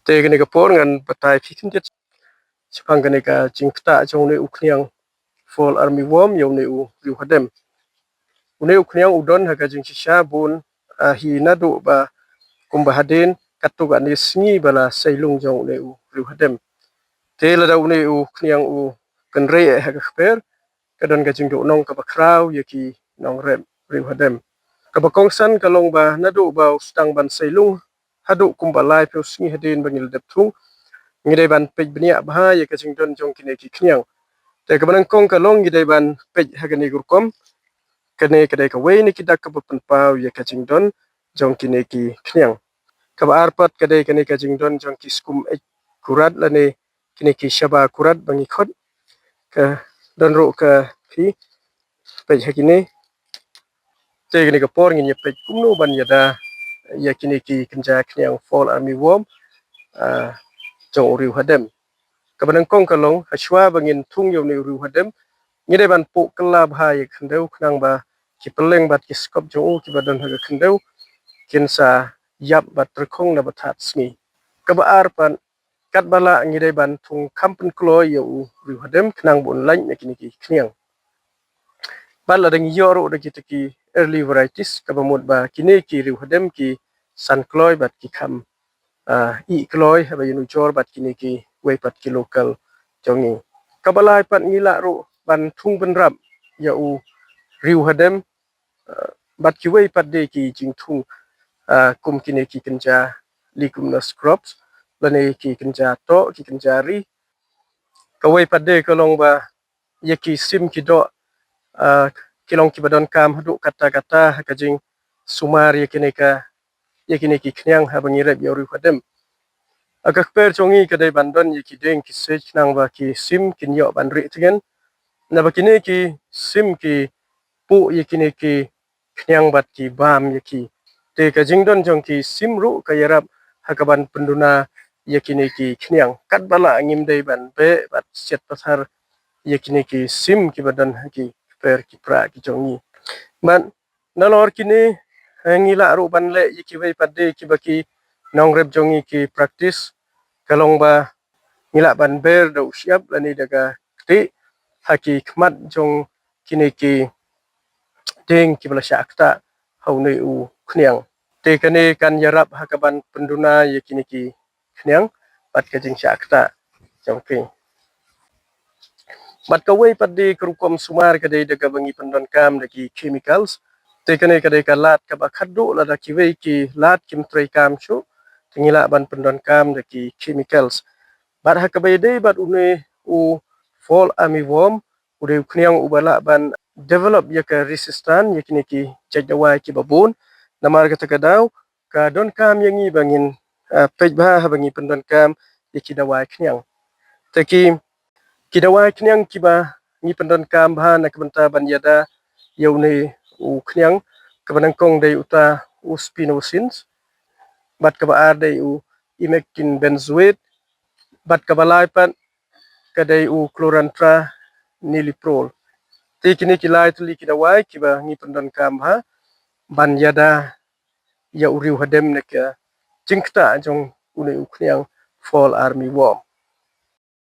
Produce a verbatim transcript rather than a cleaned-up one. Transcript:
Te kane ka por ngan batai phi khyndiat shaphang kane ka jingktah jong une u khniang fall army worm ïa une u riewhadem. Une u khniang u don ha ka jingshisha bun, ah, hi naduh ba kumba hadien katto katne sngi ba la sei lung jong une u riewhadem. Te lada une u khniang u kynrei eh ha ka kper, ka don ka jingduhnong kaba khraw ïa ki nongrep riewhadem. Kaba kongsan ka long ba naduh ba u sdang ban sei lung haduh kumba laiphew sngi hadien ba ngi la dep thung, ngi dei ban peit bniah bha ïa ka jingdon jong kine ki khniang. Te kaba nyngkong ka long ngi dei ban peit ha kane ka rukom. Kane ka dei kawei na ki dak kaba pynpaw ïa ka jingdon jong kine ki khniang. Kaba ar pat ka dei kane ka jingdon jong ki skum eit kurat lane kine ki shaba kurat ba ngi khot. Ka don ruh ka phi peit ha kine. Te kane ka por ngin ïa peit kumno ban ïada ïa kine ki kynja khniang fall army worm, ah, jong u riewhadem. Kaba nyngkong ka long, hashwa ba ngin thung ïa une u riewhadem, ngi dei ban puh kylla bha ïa ka khyndew khnang ba ki pylleng bad ki skop jong u kiba don ha ka khyndew kin sa ïap bad tyrkhong na ba thad sngi. Kaba ar pat, katba lah ngi dei ban thung kham pynkloi ïa u riewhadem khnang ba un lait na kine ki khniang. Bad lada ngi ïoh ruh da kita ki early varieties, kaba mut ba kine ki riewhadem ki san kloi bad ki kham, ah, ih kloi haba ïanujor bad kine kiwei pat ki local jong ngi. Kaba lai pat ngi lah ruh ban thung bynrap ïa u riewhadem, ah, bad kiwei pat de ki jingthung, ah, kum kine ki kynja leguminous crops lane ki kynja toh, ki kynja ri. Kawei pat de ka long ba ïa ki sim ki doh, ah, ki long kiba donkam haduh katta katta ha ka jingsumar ïa kine ka, ïa kine ki khniang haba ngi rep ïa u riewhadem. Ha ka kper jong ngi ka dei ban don ïa ki dieng ki siej khnang ba ki sim kin ïoh ban rieh tngen. Naba kine ki sim ki puh ïa kine ki khniang bad ki bam ïa ki. Te ka jingdon jong ki sim ruh ka ïarap ha kaban pynduna ïa kine ki khniang. Katba lah ngim dei ban beh bad siat pathar ïa kine ki sim kiba don ha ki kper ki prah ki jong ngi. Bad nalor kine, eh, ngi lah ruh ban leh ïa kiwei pat de kiba ki nongrep jong ngi ki practice. Ka long ba ngi lah ban ber da u shyiap lane da ka ktieh ha ki khmat jong kine ki dieng kiba la shah ktah ha une u khniang. Te kane kan ïarap ha kaban pynduna ïa kine ki khniang bad ka jingshah ktah jong ki. Bad kawei pat de ka rukom sumar ka dei da kaba ngi pyndonkam da ki chemicals. Te kane ka dei ka lad kaba khatduh, lada kiwei ki lad kim treikam shuh, te ngi lah ban pyndonkam da ki chemicals. Bad ha kaba ïadei bad une u fall army worm, u dei u khniang uba lah ban develop ïa ka resistance ïa kine ki jait dawai kiba bun. Namar kata ka daw ka donkam ïa ngi ba ngin, ah, peit bha haba ngi pyndonkam ïa ki dawai khniang. Te ki, ki dawai khniang kiba ngi pyndonkam bha na ka bynta ban ïada ïa une u khniang, kaba nyngkong dei uta u spinosins, bad kaba ar dei u emamectin benzoate, bad kaba lai pat ka dei u chlorantraniliprole. Te kine ki lai tylli ki dawai kiba ngi pyndonkam bha ban ïada ïa u riewhadem na ka jingktah jong une u khniang fall army worm.